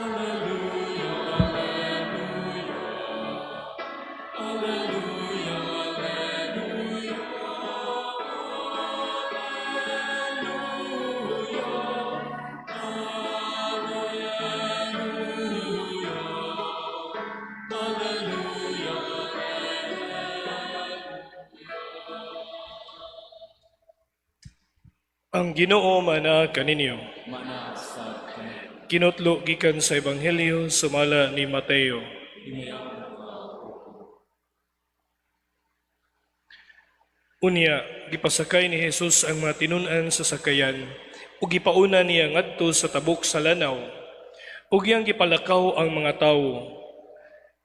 Alleluia, Alleluia. Alleluia, Alleluia. Alleluia. Alleluia. Alleluia, Alleluia. Ang Ginoo mana kaninyo. Mana sa kanimo. Kinutlo gikan sa Ebanghelyo sumala ni Mateo. Himayaon ka, O Unya, gipasakay ni Jesus ang mga tinun-an sa sakayan ug gipauna niya ngadto sa tabok sa lanaw. Ug iyang gipalakaw ang mga tawo.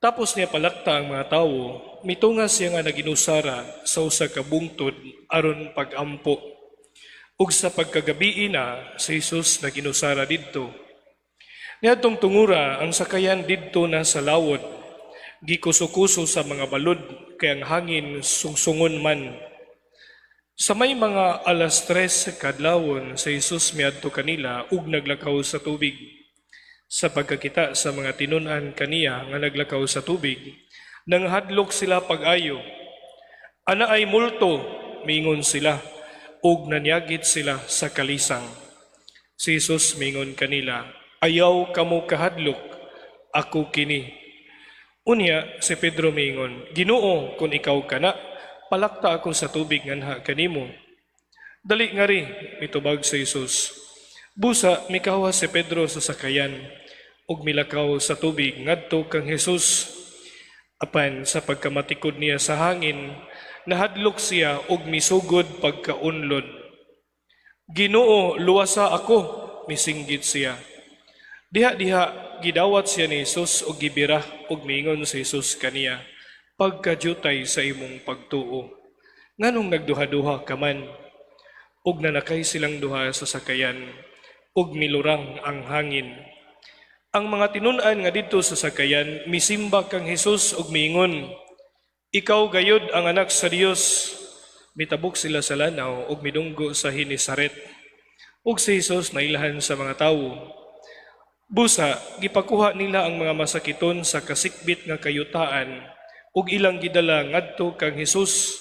Tapos niya palakta ang mga tawo, mitunga siya nga naginusara sa usa ka bungtod aron pag-ampo. Ug sa pagkagabii na, si Jesus naginusara didto. Niadtong tungura ang sakayan didto na sa lawod. Gikuso-kuso sa mga balod kay ang hangin sungsungon man. Sa may mga 3:00 kadlawon, si Jesus miadto kanila ug naglakaw sa tubig. Sa pagkakita sa mga tinun-an kaniya nga naglakaw sa tubig, nanghadlok sila pag-ayo. "Ana ay multo," mingon sila, ug nanyagit sila sa kalisang. Si Jesus mingon kanila, "Ayaw kamo kahadlok, ako kini." Unya, si Pedro mingon, "Ginoo, kung ikaw kana, palakta ako sa tubig nganha kanimo." "Dali ngari," mitubag si Jesus. Busa, mikawas si Pedro sa sakayan, ug milakaw sa tubig ngadto kang Jesus. Apan sa pagkamatikod niya sa hangin, nahadlok siya ug misugod pagkaunlod. "Ginoo, luwasa ako," misinggit siya. Diha-diha gidawat siya ni Jesus ug gibira, ug miingon si Jesus kaniya, "Pagkadyutay sa imong pagtuo. Nganong nagduha-duha ka man?" Ug nanakay silang duha sa sakayan, ug milurang ang hangin. Ang mga tinun-an nga didto sa sakayan misimba kang Jesus ug miingon, "Ikaw gayud ang anak sa Dios." Mitabok sila sa lanaw ug midunggo sa Genesaret. Ug si Jesus nailhan sa mga tawo. Busa, gipakuha nila ang mga masakiton sa kasikbit nga kayutaan ug ilang gidala ngadto kang Jesus.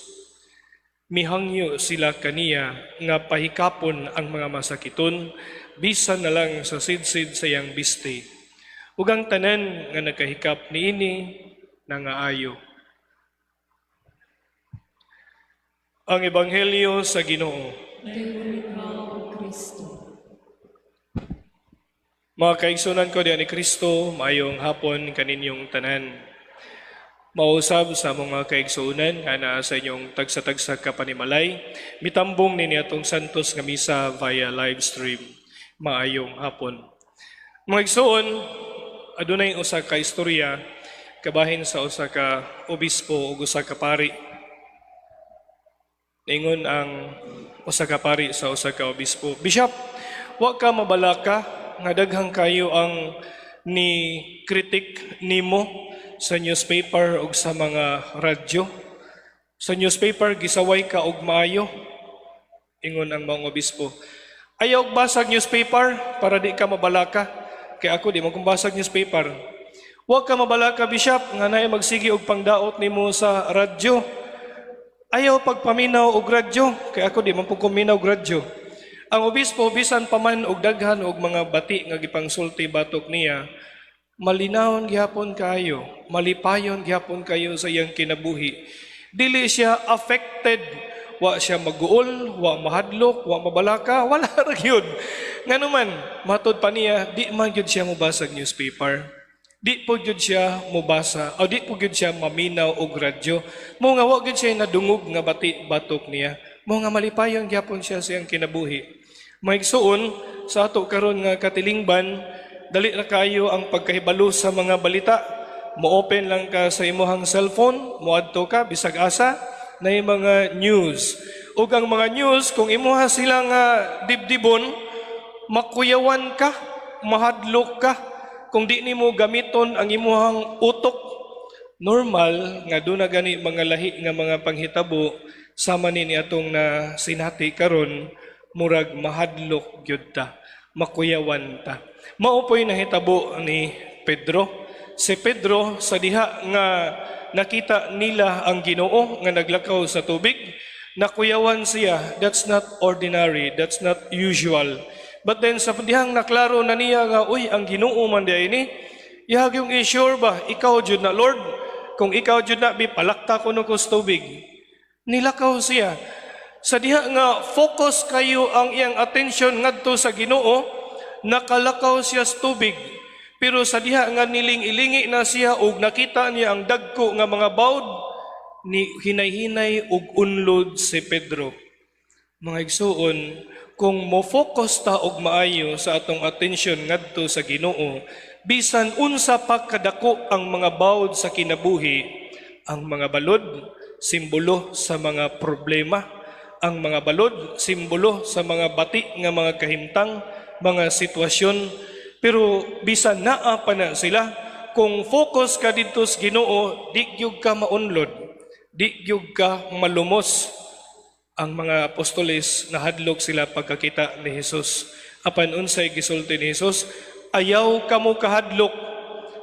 Mihangyo sila kaniya nga pahikapon ang mga masakiton bisan na lang sa sidsid sa iyang bisti. Ug ang tanan nga nakahikap niini nangaayo. Ang Ebanghelyo sa Ginoo. Dayon ikaw, O Kristo. Mga kaigsunan ko diha ni Kristo, maayong hapon kaninyong tanan. Mausab sa mga kaigsuonan nga naa sa inyong tagsa-tagsa ka panimalay, mitambong nini atong Santos nga Misa via live stream. Maayong hapon. Mga igsuon, adunay usa ka istorya kabahin sa usa ka obispo ug usa ka pari. Ningon ang usa ka pari sa usa ka obispo, "Bishop, wa ka mabalaka nga daghang kayo ang ni critic nimo sa newspaper ug sa mga radyo. Sa newspaper gisaway ka og maayo." Ingon ang mga obispo, "Ayaw og basag newspaper para di ka mabalaka. Kay ako di man kong basag newspaper." "Wa ka mabalaka, Bishop, nga naay magsige og pangdaot nimo sa radyo. Ayaw pagpaminaw og radyo kay ako di man pud ko minaw og radyo." Ang obispo, bisan pa man og daghan og mga bati nga gipangsulti batok niya, malinawon gihapon kayo, malipayon gihapon kayo sa iyang kinabuhi. Dili siya affected, wa siya maguol, wa mahadlok, wa mabalaka, wala ra gyud. Ngano man, matod pa niya, di man gyud siya mobasag newspaper. Di po gyud siya mobasa o di po gyud siya maminaw og radyo. Mo nga wa gyud siya nadungog nga bati batok niya. Mo nga malipayon gyapon siya sa iyang kinabuhi. Maigsuon, sa ato karon nga katilingban, dali ra kayo ang pagkahibalo sa mga balita. Mo-open lang ka sa imuhang cellphone, moadto ka bisag asa na mga news. Ug ang mga news, kung imuha sila nga dibdibon, makuyawan ka, mahadlok ka. Kung di nimo gamiton ang imuhang utok, normal nga duna gani mga lahi nga mga panghitabo sama ni atong na sinati karon. Murag mahadlok gyud ta, makuyawan ta. Mao po'y nahitabo ni Pedro. Si Pedro, sa diha nga nakita nila ang Ginoo nga naglakaw sa tubig, nakuyawan siya. That's not ordinary, that's not usual. But then sa dihang naklaro na niya nga, "Uy, ang Ginoo man diay ni," iyang i-sure ba, "Ikaw jud na, Lord? Kung ikaw jud na, bi palakta ko no ko sa tubig." Nilakaw siya. Sa diha nga focus kayo ang iyang attention ngadto sa Ginoo, nakalakaw siya sa tubig. Pero sa diha nga niling-ilingi na siya ug nakita niya ang dagko nga mga bawd, ni hinay-hinay ug unlod si Pedro. Mga igsuon, kung mo-focus ta og maayo sa atong attention ngadto sa Ginoo, bisan unsa pa kadako ang mga bawd sa kinabuhi, ang mga balod, simbolo sa mga problema, ang mga balod, simbolo sa mga bati nga mga kahimtang, mga sitwasyon, pero bisan naa pa na sila, kung focus ka didto sa Ginoo, di gyud ka maunlod, di gyud ka malumos. Ang mga apostoles, nahadlok sila pagkakita ni Jesus. Apan unsay gisulti ni Jesus? "Ayaw kamo kahadlok."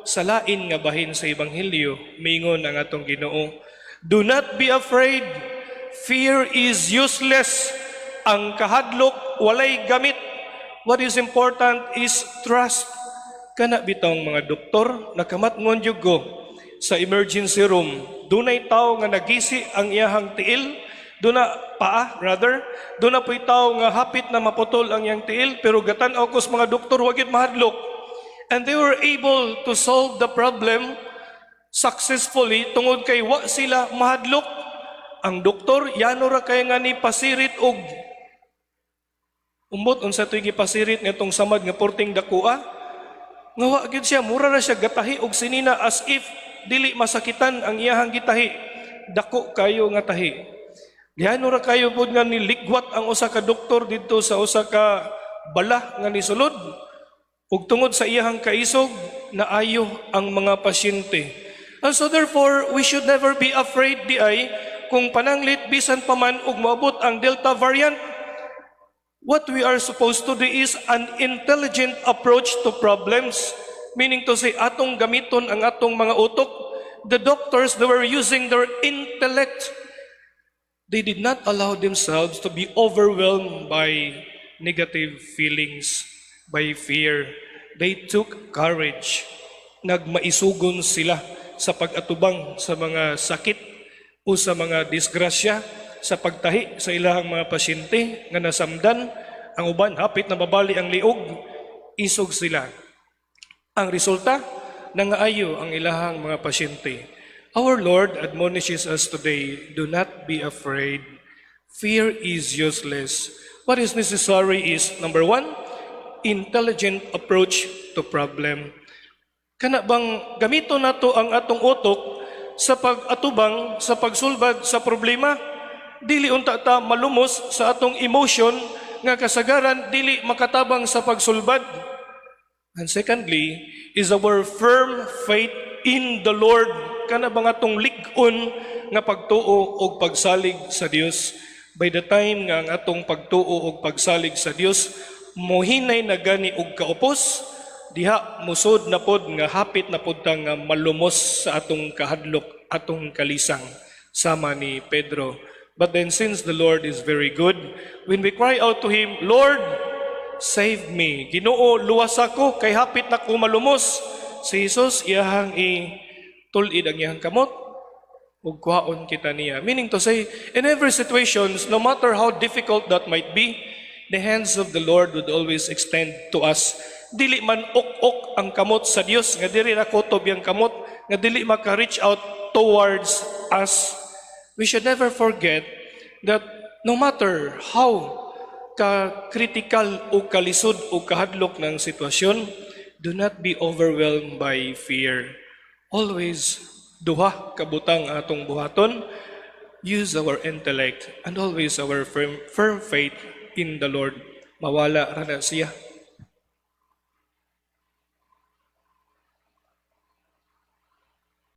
Sa lain nga bahin sa Ebanghelyo, mingon ang atong Ginoo, "Do not be afraid. Fear is useless." Ang kahadlok walay gamit. What is important is trust. Kana bitawng mga doktor, nakamatngon jud ko sa emergency room. Dunay tawo nga nagisi ang iyahang tiil, duna paa rather, duna po'y tawo nga hapit na maputol ang iyang tiil, pero gatan-aw ko sa mga doktor, wa gyud mahadlok. And they were able to solve the problem successfully tungod kay wa sila mahadlok. Ang doktor, yano ra kay nga ni pasirit og umbot unsa to'y gipasirit nitong samad nga porting dakua. Nga wa gyud siya, mura ra siya gatahi og sinina as if dili masakitan ang iyahang gitahi. Dako kayo nga tahi. Yano ra kayo pod nga niligwat ang usa ka doktor didto sa usa ka bala nga nisulod. Ug tungod sa iyahang kaisog, naayo ang mga pasyente. And so therefore, we should never be afraid diay kung pananglit bisan pa man ug moabot ang Delta variant. What we are supposed to do is an intelligent approach to problems. Meaning to say, atong gamiton ang atong mga utok. The doctors, they were using their intellect. They did not allow themselves to be overwhelmed by negative feelings, by fear. They took courage. Nagmaisugon sila sa pag-atubang sa mga sakit o sa mga disgrasya, sa pagtahi sa ilahang mga pasyente nga nasamdan, ang uban hapit na mabali ang liog, isog sila. Ang resulta, nangaayo ang ilahang mga pasyente. Our Lord admonishes us today, do not be afraid. Fear is useless. What is necessary is, number one, intelligent approach to problem. Kana bang gamito nato ang atong utok sa pag-atubang, sa pagsulbad sa problema? Dili unta ta malumos sa atong emotion nga kasagaran dili makatabang sa pagsulbad. And secondly, is our firm faith in the Lord. Kana bang atong lig-on nga pagtuo og pagsalig sa Dios? By the time nga ang atong pagtuo og pagsalig sa Dios mohinay na gani og kaupos, diha musod na pod nga hapit na pod ta nga malumos sa atong kahadlok, atong kalisang, sama ni Pedro. But then since the Lord is very good, when we cry out to Him, "Lord, save me. Ginoo, luwas ako, kay hapit na ko malumos." Si Jesus, iyahang i-tulid ang iyahang kamot, ug kuhaon kita niya. Meaning to say, in every situations, no matter how difficult that might be, the hands of the Lord would always extend to us. Dili man ok-ok ang kamot sa Dios nga diri ra kutob yang kamot nga dili maka-reach out towards us. We should never forget that no matter how ka-critical o kalisod o kahadlok ng sitwasyon, do not be overwhelmed by fear. Always duha ka butang atong buhaton, use our intellect and always our firm faith in the Lord. Mawala ra na siya.